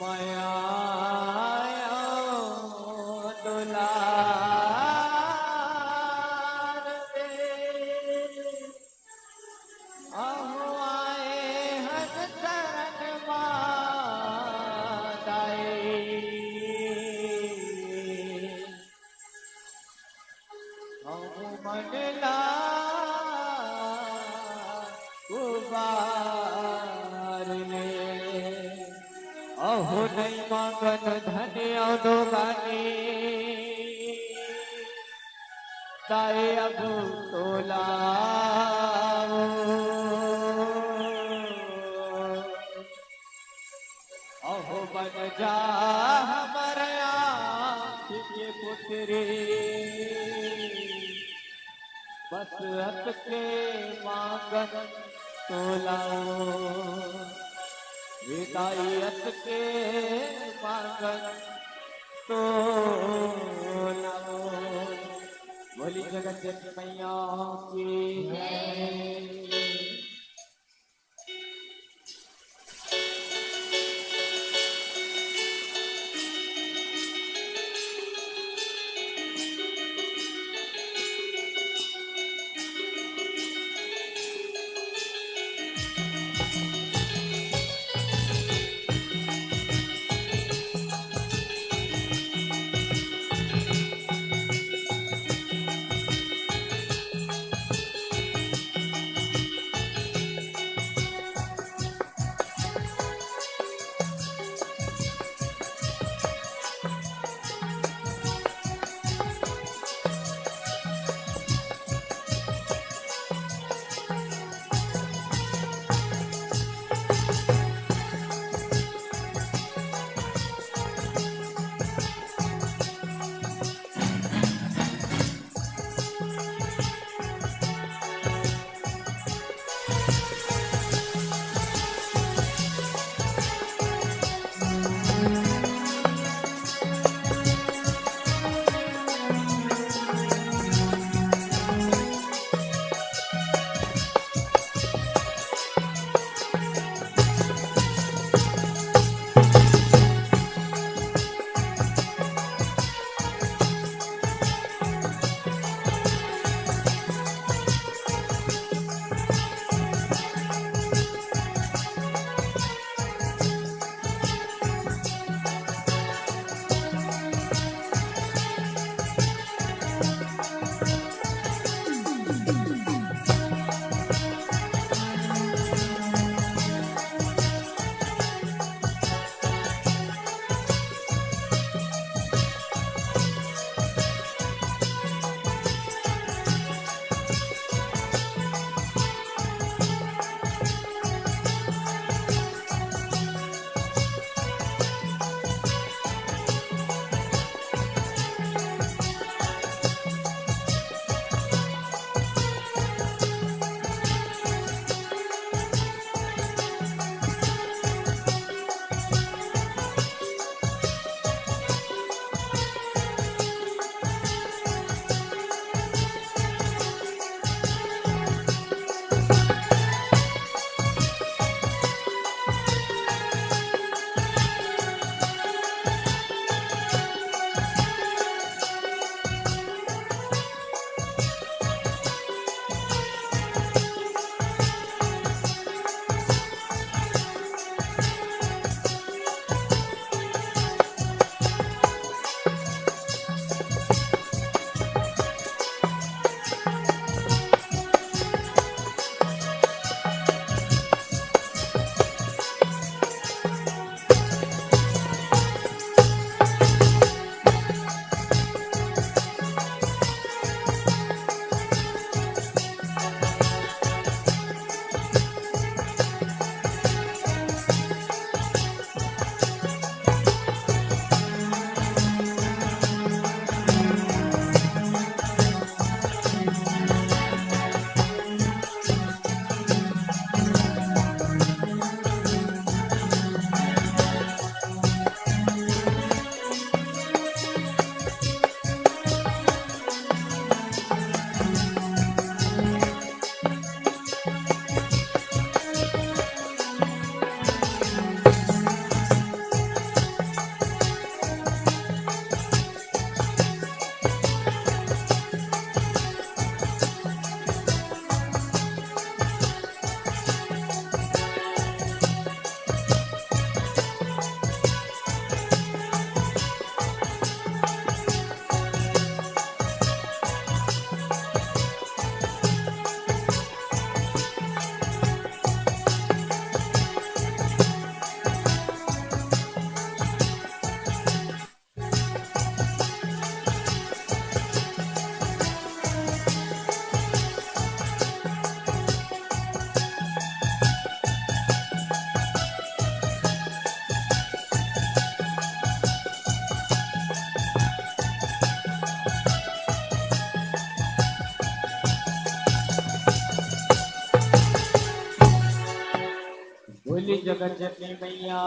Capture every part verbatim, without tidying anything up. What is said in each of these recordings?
मया दुलार दे। अहो आए हन शरण मा दाई। अहो मन ला उबार ले। अहो नहीं मांगन धन अउ दोगानी। दाई अब तोला अहो बन जा हमर आँखी के पुतरी। बस अतके मांगन तोला। हे दाई अतके मांगन तोला। बोली जगत जननी मैया की जय। बोली जगत जननी मैया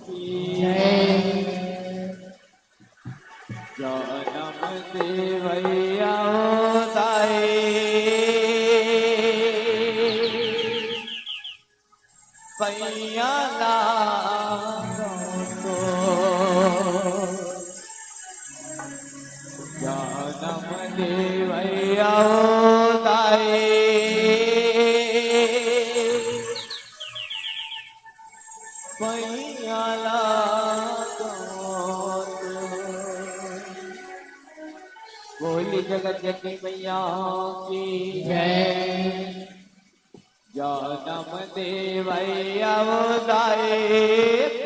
की जय। जनम देवैया ओ दाई, पैया लागो तो। जनम देवैया ओ दाई, पैया लागो तो। बोली जगत जननी मैया की जय। जनम देवैया ओ दाई,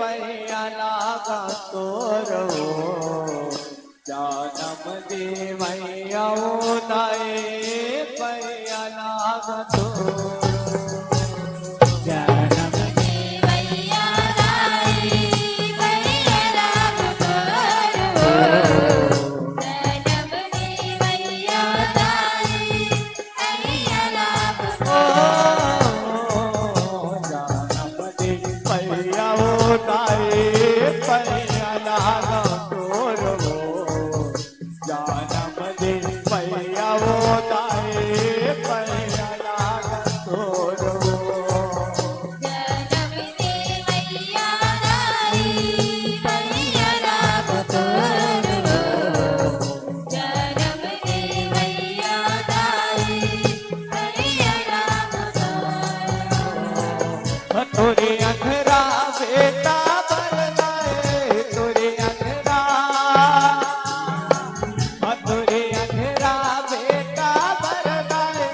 पैया लागो तोरो। जनम देवैया ओ दाई, पैया लागो तोरो। जनम देवैया दाई, पैया लागो तोरो। जनम देवैया दाई, पैया लागो ओ, जनम देवैया ओ दाई, पैया लागो तोरो। जनम देवैया ओ दाई, पैया लागो तोरो। जनम देवैया दाई, पैया लागो तोरो। जनम देवैया दाई, पैया लागो तोरो। तोरे अंधरा बेटा बर दाई, तोरे अंधरा, तोरे अंधरा बेटा बर दाई,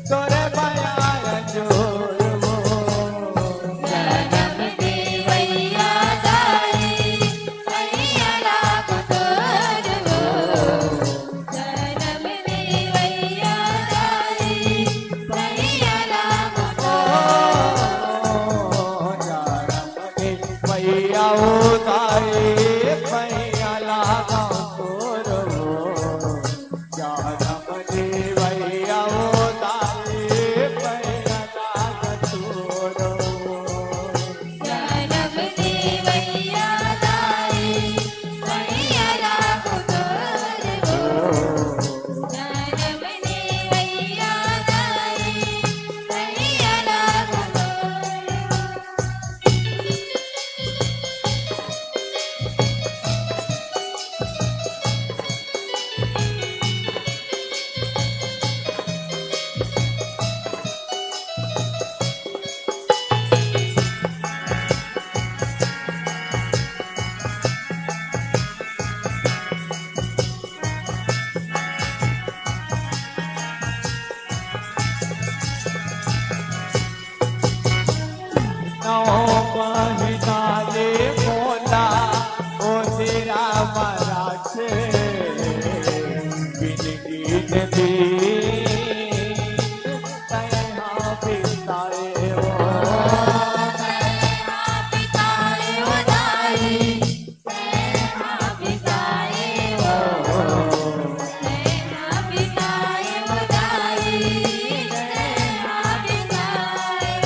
तोरे बयान जोर हो। जनम देवैया दाई, पैया लागो तोरो। जनम देवैया दाई, पैया लागो तोरो। जनम देवैया ओ दाई, पैया लागो तोरो। जनम देवैया ओ दाई, पैया लागो तोरो। जनम देवैया दाई, पैया लागो तोरो। जनम देवैया दाई, पैया लागो तोरो। नौ महीना ले मोला ओ तेरा मरा छे, बिन गिन दिन तैं हा बिताए ओ।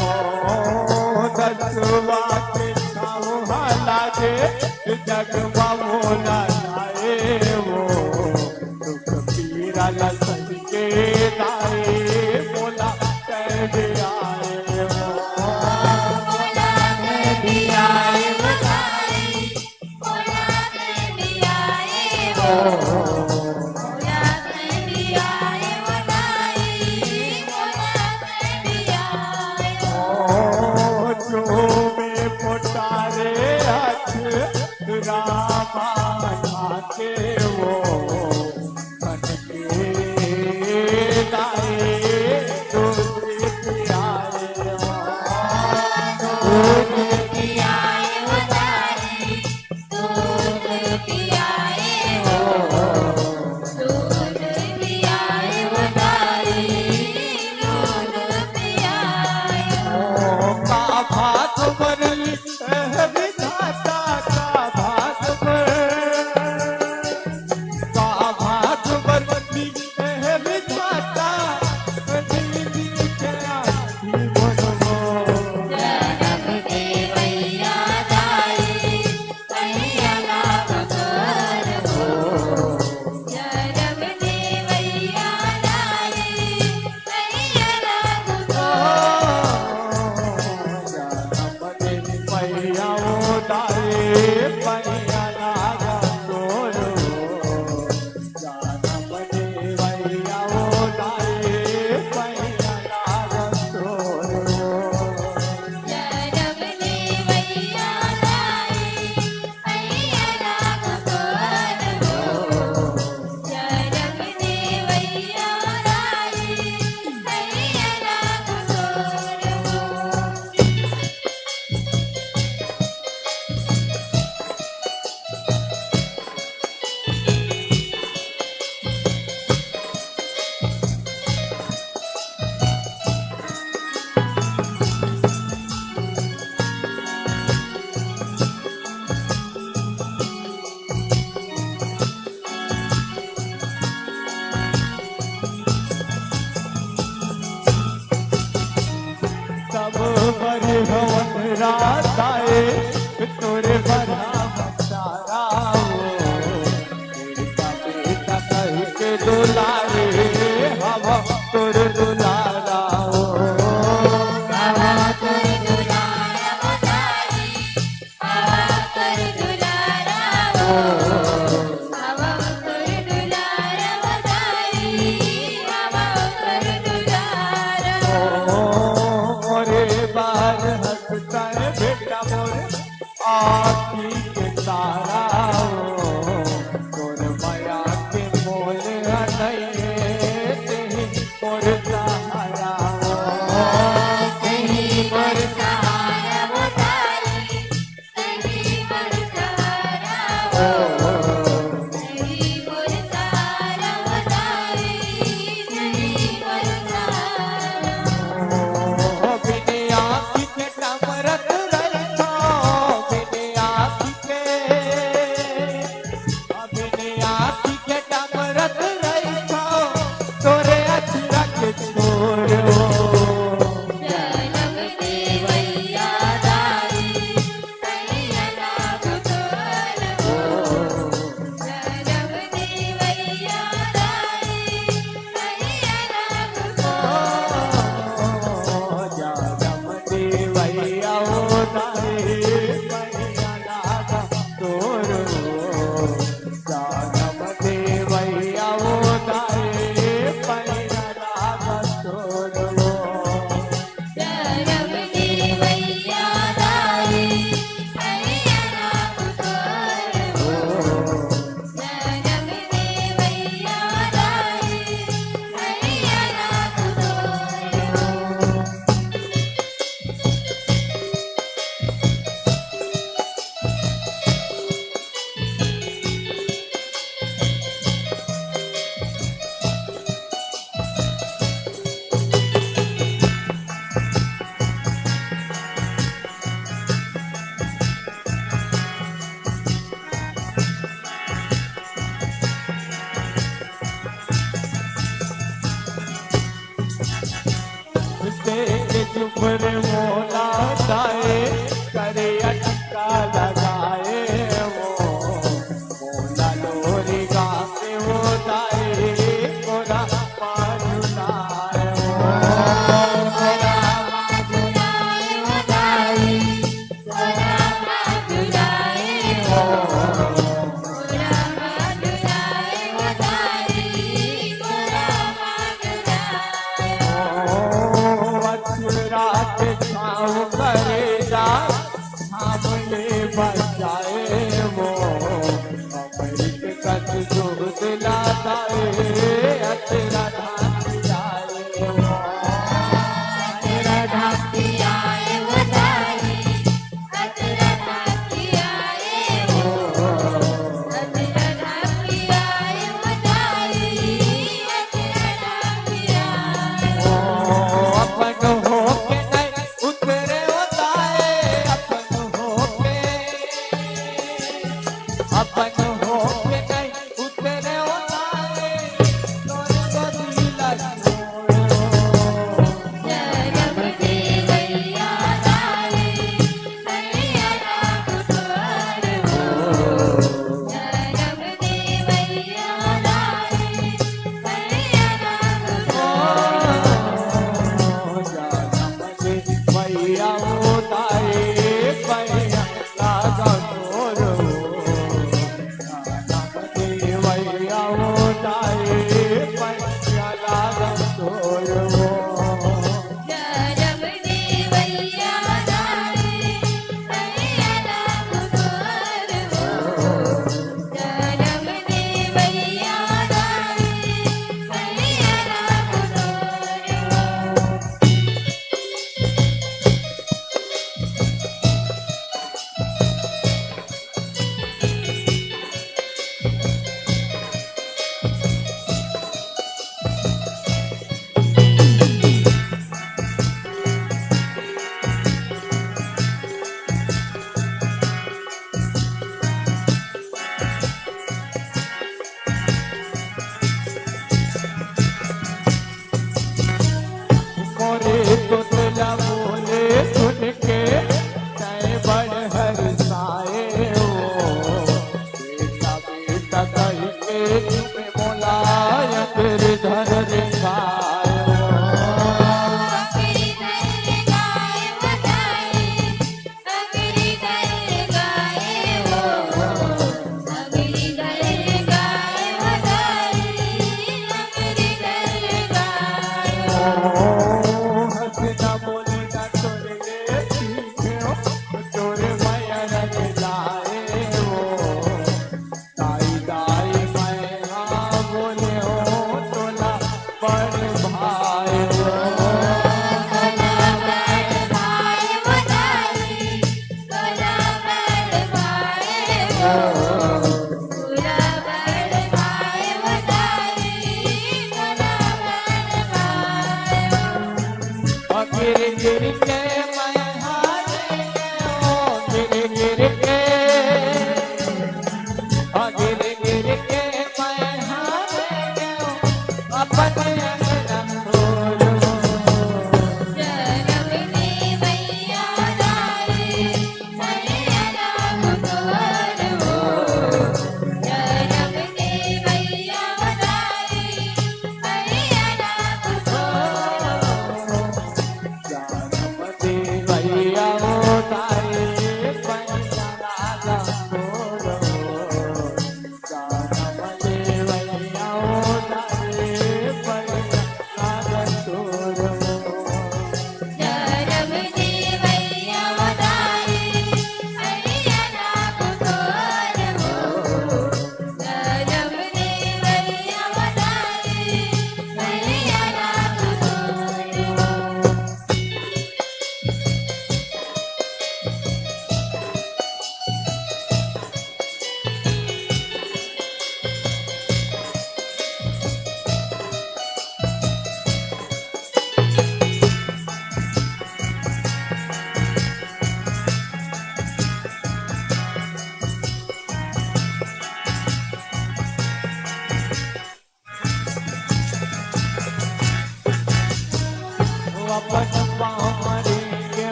ओ दसवा के छाव हा लागे, जग मा मोला जाए ओ। दुख पीरा ला सहि के दाई, मोला तैं भी आए ओ। मोला तैं भी आए ओ दाई। दूध पियाए वो दाई, दूध पियाए वो। ओ, का भाग बनल, ए विधाता, का भाग बनल। अरे हवन राताए तोरे बरहा मचारा हो, बेटा बेटा कहि के दुलारे हवा तोर दुलारा हो। हवा तोर दुलारा मचारी, हवा तोर दुलारा हो। हवा तोर दुलारा मचारी, हवा तोर दुलारा हो। ओ रे बार हंसता है बेटा मोर आँखी के तारा हो, तोर मया के मोल ह नइये, तेही मोर सहारा हो। तेही मोर सहारा हो तारी, तेही मोर सहारा हो। तेही मोर सहारा हो तारी, तेही मोर सहारा हो। बिन आँखी के डमरत रहिथो, बिन आँखी के, बिन आँखी के डमरत रहिथो, तोरे अचरा के छोर हो। जनम देवैया दाई, सैया नाम तोर हो। जनम देवैया दाई, सैया नाम तोर हो। जनम देवैया ओ दाई, सैया नाम तोर हो। जनम देवैया ओ दाई, सैया नाम तोर हो। जनम देवैया दाई, सैया नाम तोर हो। जनम देवैया दाई, सैया नाम तोर हो। देख चुप रे मोला दाए, करे अटका लगाए वो। मोला लोरी गाते वो दाए, कोरा पाजुलाए वो। कोरा पाजुलाए वो दाए।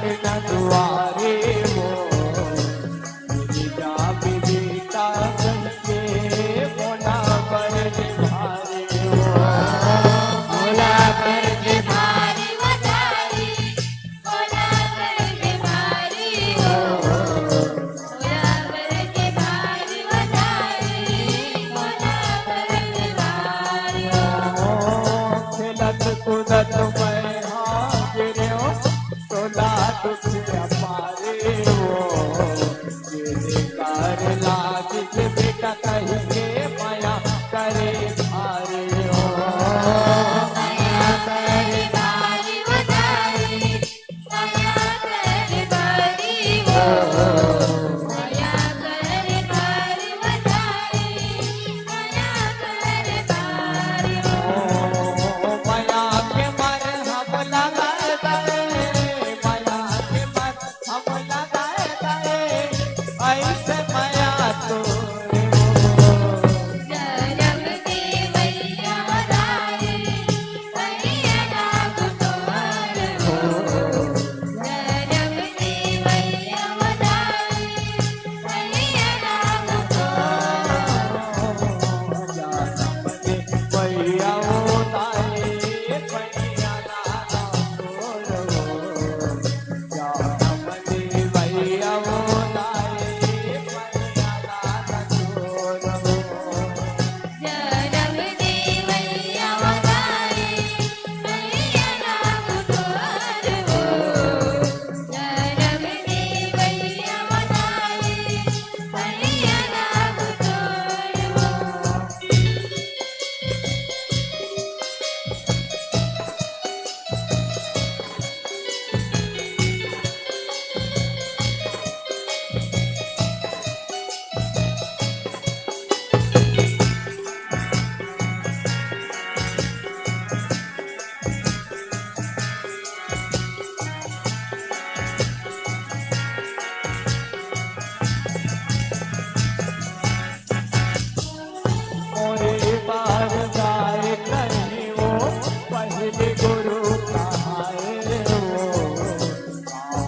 दुआरे वो, जा विदिता कहिके मोला बड़ भारी वो। मोला बड़ भारी वो दाई, मोला बड़ भारी वो। मोला बड़ भारी वो दाई, मोला बड़ भारी वो। खेलत कूदत मैं हा गिरेंव, तोला दुख अपारे वो। तेरे कार लागिस बेटा कहिके मया करे भारी वो। मया करे भारी वो दाई, मया करे भारी वो। मया करे भारी वो दाई, मया करे भारी वो। मया के मरहम लगाए दाई, मया के मरहम लगाए दाई, ऐसे मया तोरे वो। जन्म देवैया दाई, भैया नाम तोर हो। जन्म देवैया दाई, भैया नाम तोर हो। जन्म देवैया दाई, भैया नाम तोर हो। जन्म देवैया दाई, भैया नाम तोर हो। जन्म देवैया दाई, भैया नाम तोर हो। जन्म देवैया दाई, भैया नाम तोर हो। मोरे बार गाय कहीं वो, पहले गुरु कहाए वो।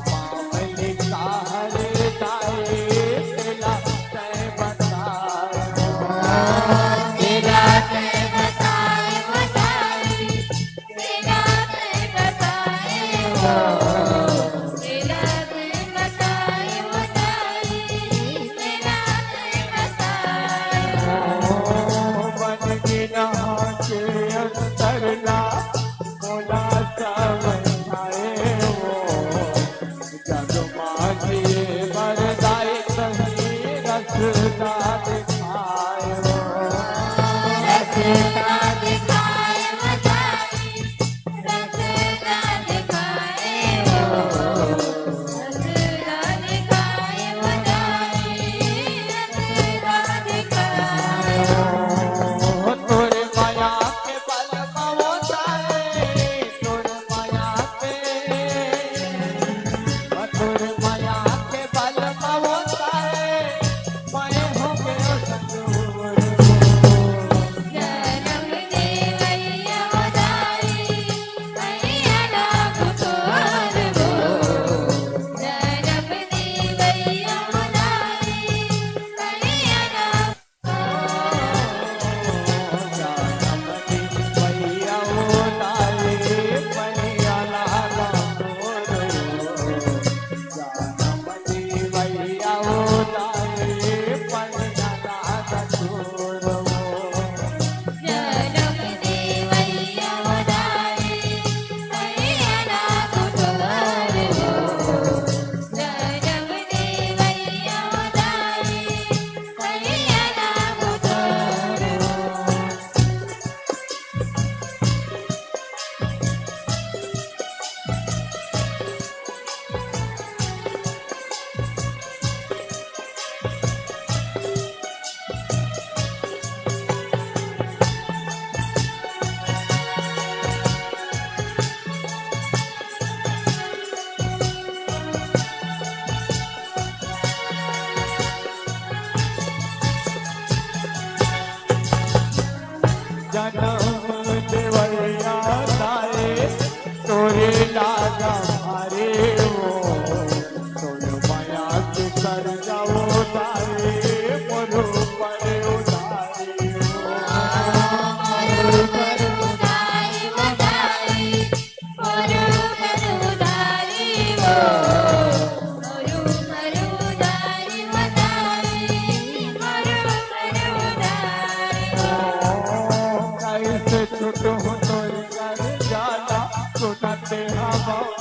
मामली का हर दाए, तेला तय बताए वो। तेला तय बताए वो दाई।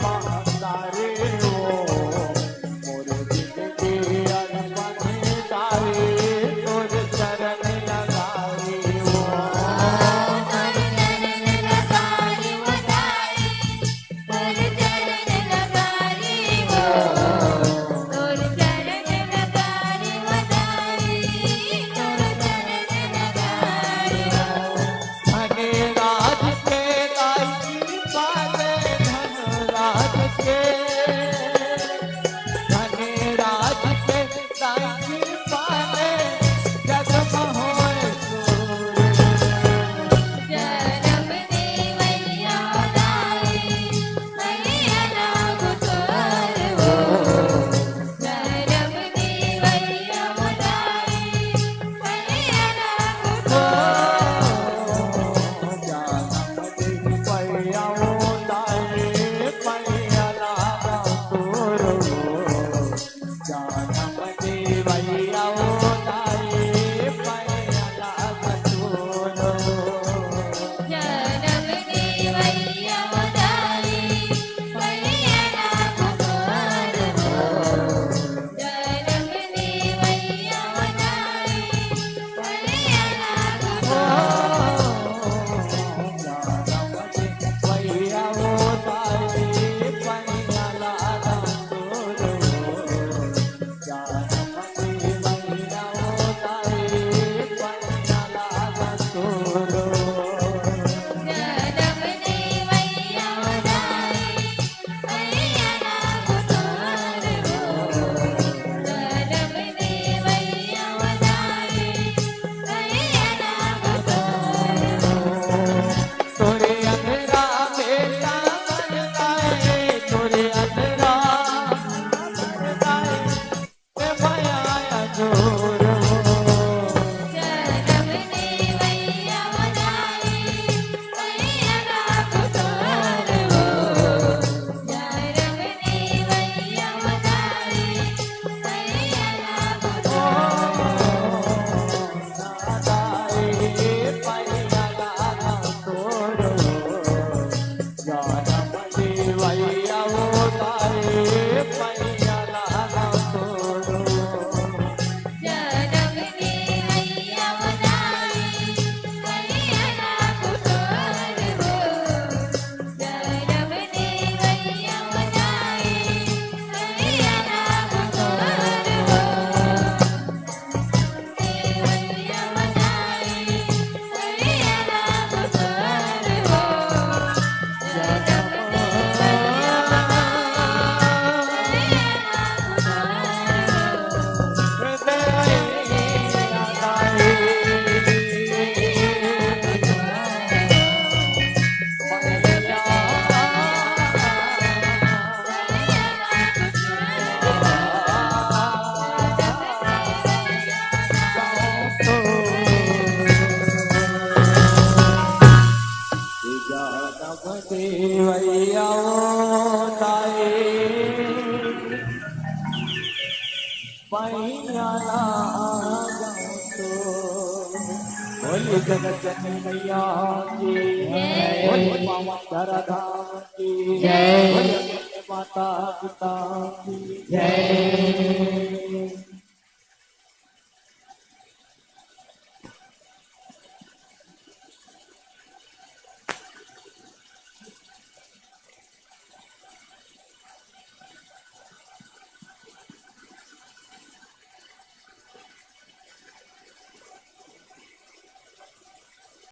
महतारी हो, मोर जिंदगी अर्पण दाई, तोर चरण लगाई हो। धन राज के दाई पाले, धन राज के, धन राज के दाई पाले, जग में होय सूरज। जनम देवैया दाई, भैया नाम तोर हो। जनम देवैया दाई, भैया नाम तोर। जनम देवैया दाई, भैया नाम तोर। जनम देवैया दाई, भैया नाम तोर। जनम देवैया दाई, भैया नाम तोर हो। जनम देवैया दाई, भैया नाम तोर। जनम देवैया दाई, भैया नाम तोर। तोरे अंदरा बेटा बनता है, तोरे अंदरा बनता है, ए भया जोर हो। जनम देवैया दाई, भैया नाम तोर हो। जनम देवैया दाई, भैया नाम तोर। दाई, भैया नाम तोर हो। जनम देवैया ओ दाई, भैया नाम तोर हो। जनम देवैया ओ दाई, भैया नाम तोर हो। जनम देवैया ओ दाई, भैया नाम तोर हो। देवैया ओ दाई, पैया ला जाऊं तो। बोलिए जगत जननी मैया की जय। बोलिए पावन धरा धाम की जय। बोलिए माता पिता की जय।